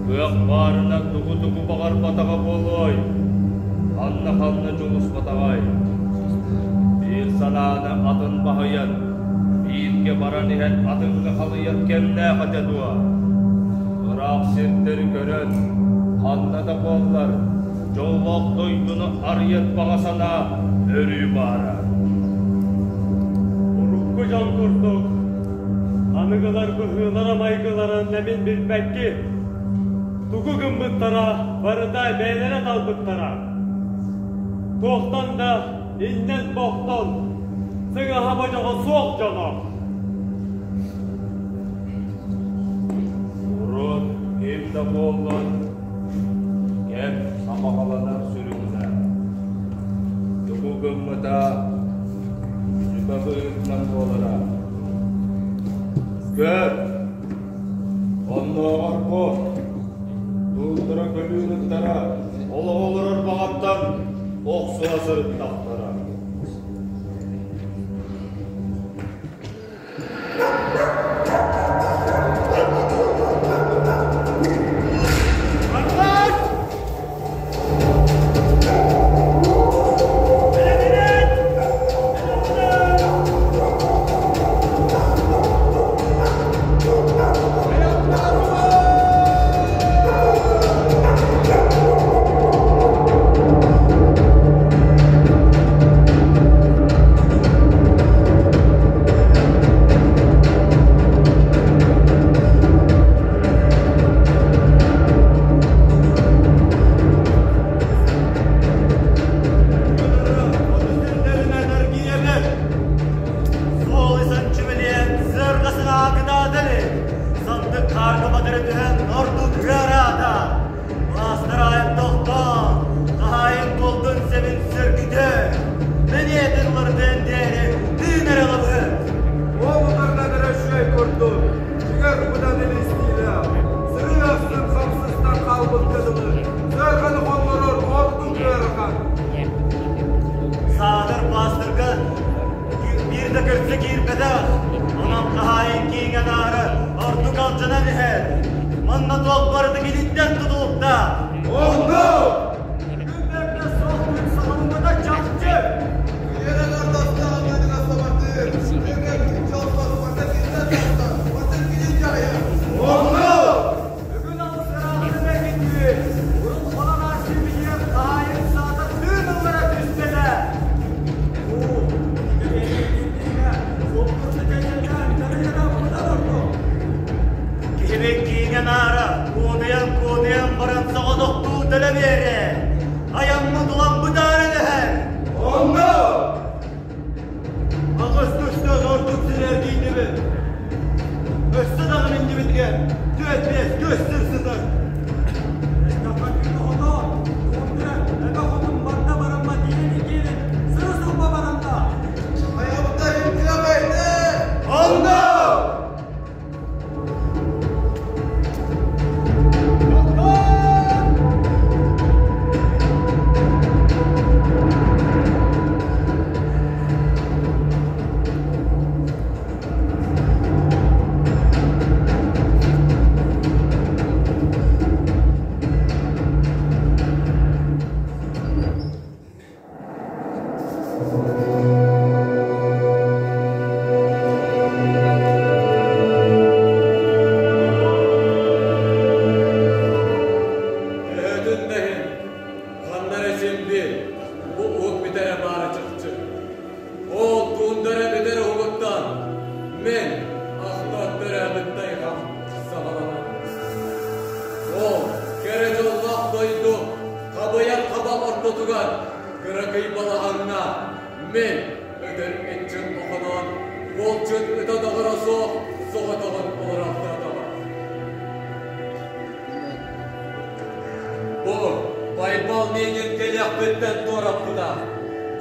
Кыах баарынан тугу-тугу баҕарбатаҕа буолуой, ханна-ханна дьулуспатаҕай. Биир санааны атын баһыйан, бииргэ баран иһэн атыҥҥа халыйар кэмнээх этэ дуо? Ыраах сирдэри көрөн, ханна да буоллар, дьоллоох дойдуну арыйар баҕа санаа өрүү баара. Урукку дьон курдук, аныгылар быһыылара-майгылара нэмин билбэккин, тугу гыммыттара барыта бэйэлэрэ талбыттара. Туохтан да иннэн-бохтон, сыҥаһа бодьоҕо суох дьоно. Урут ким да буоллун, кэм сабаҕаланар сүрүнэ. Тугу гыммыта сүбэ быһыытынан буолара. Көр, оннооҕор бу туундара көлүүн ыттара олоҕу олорор баҕаттан охсуһа сырыттахтара. Саатар паастырга биир да көрсө киирбэтэх, онон хаһаайын кииҥ анаара ордук алдьанан иһэр. Манна туох барыта киниттэн тутулуктаах. Онно! Күн бэрдэ суох күн саҕалыммыта чахчы! Онно! Бүгүн алыс ырааҕын эргиттибит. Урут хонон ааспытыгар хаһаайын саатар тыын ыллара түстэ. Киһибит кииҥэ наара, куотуйан-куотуйан баран соҕотохтуу төлө биэрэ. Айаммыт улам бытааран иһэр. Онно! Аҕыс көстөн ордук сири эргийдибит. Өссө даҕаны иннибитигэр түөрт-биэс көс сир сытар. Эттэххэ күн оҕото, тундра, эбэ хотун барда барамма диэни киирин, сыры-сылба баранда. Хайабыта илдьэ Онно! Төһөтүн да иһин, ханна эрэ син биир, бу уһук бүтэрэ баара чахчы. Ол туундара бүтэр уһугуттан мин ахтан төрөөбүт тайҕам саҕаланар. Ол кэрэ дьоллоох дойду хабыйар хаба ортотугар кыракый балаҕаҥҥа мин өтөр иччим Охоноон булчут ыта доҕоро суох соҕотоҕун олороохтоотоҕо. Бу Байбал миигин кэлиэхпиттэн туораппыта,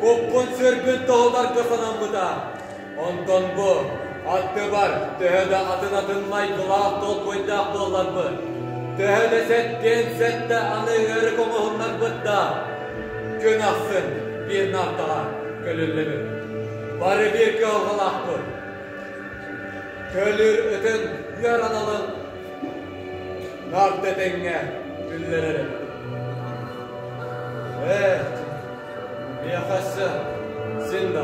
куппун-сүрбүн тоһутарга санаммыта. Онтон бу аттыбар төһө да атын-атын майгылаах толкуйдаах буолларбыт, төһө да сэттиэн сэттэ аны ыарык оҥоһуннарбыт да, күн ахсын биир наартаҕа көлүллэбит. Бары биир кыһалҕалаахпыт. Көлүүр ытын ыар аналын. наар да тэҥҥэ үллэрэр эбит. Ээ, миэхэ өссө син да.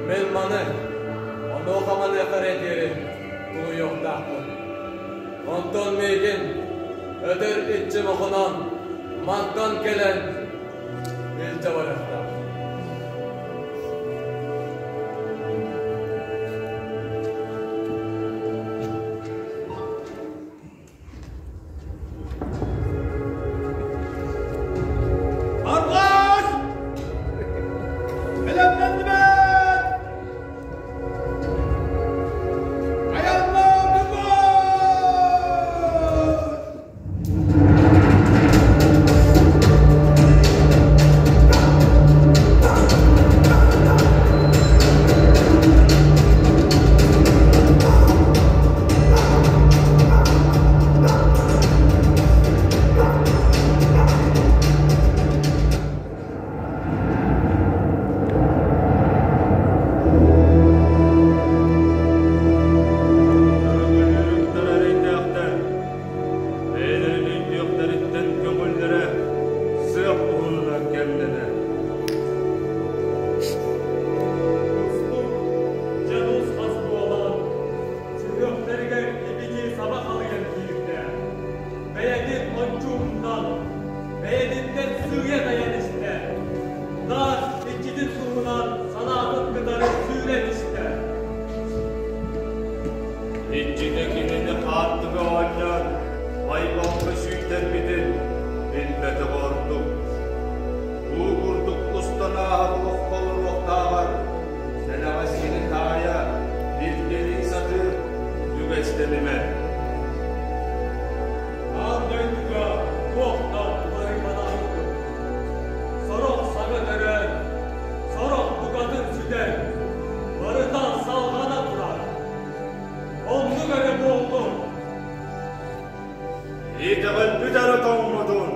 Мин маны онуоха маныаха эрэ диэри тулуйуохтаахпын. Онтон миигин өтөр иччим охонон мантан кэлэн илдьэ барыахтаах. Арҕас! Бэлэмнэннибэт! Айаннаатыбыт! Өрөгөлүүрүктэр эрэйдээхтэр бэйэлэрин өйдүөхтэриттэн көҥүллэрэ сыах уһунунан кэмнэнэр. Кустук дьэ нус-хас буолан, сүһүөхтэригэр ибити саба халыйан киирдэ. Бэйэтин ончугунан, бэйэтиттэн сыыйа тайан истэ. Наар иччитин туһунан санаатын кытары сүүрэн истэ. Иччитэ кинини хаартыга оонньоон, байбалга сүүйтэрбитин билбэтэх ордук. Уу курдук устан ааһар олоххо олоруохтааҕар, сэлэҕэсиини таайа, билгэлии сатыыр үгэстэнимэ. Аан дойдуга туох да уларыйбатах курдук. Сорох саҥа төрөөн, сорох букатын сүтэн, барыта салҕана турар. Оннук эрэ буоллун. Итэҕэлбит эрэ тоҥмотун.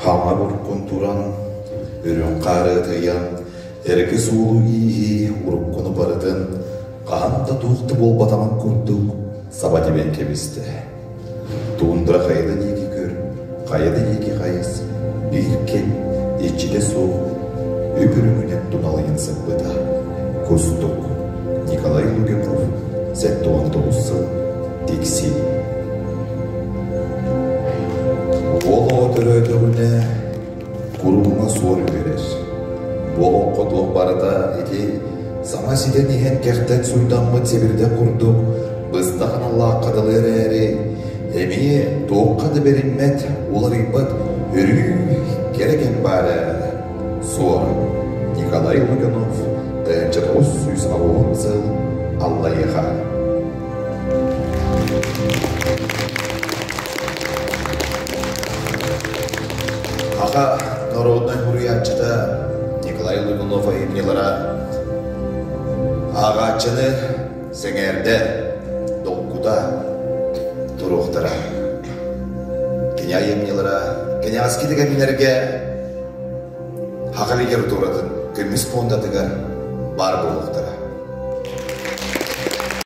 Хаҥар уруккун туран, үрүҥ хаары ытыйан, эргэ суолу-ииһи уруккуну барытын хаһан да туох да буолбатаҕын курдук саба тибэн кэбистэ. Туундара хайа да диэки көр, хайа да диэки хайыс, биир кэм иччитэ суох үп-үрүҥүнэн туналыйан сыппыта. Кустук Николай Лугинов 79 сыл Тикси. Уол оҕо төрөөтөҕүнэ куруҥҥа суор үөрэр. Бу олоххо туох барыта ити саҥа ситэн иһэн кэхтэн суйдаммыт сэбирдэх курдук быстах аналлаахха дылы эрээри, эмиэ туохха да бэриммэт, уларыйбат өрүү кэрэ кэм баар ээ. Суор Николай Лугинов 1980 сыл Аллайыаха. Аха народнай суруйааччыта Николай Лугунов айымньылара ааҕааччыны сэҥээрдэ, долгута туруохтара. Кини айымньылара кэнэҕэски да кэмнэргэ Саха литературатын көмүс пуондатыгар баар буолуохтара.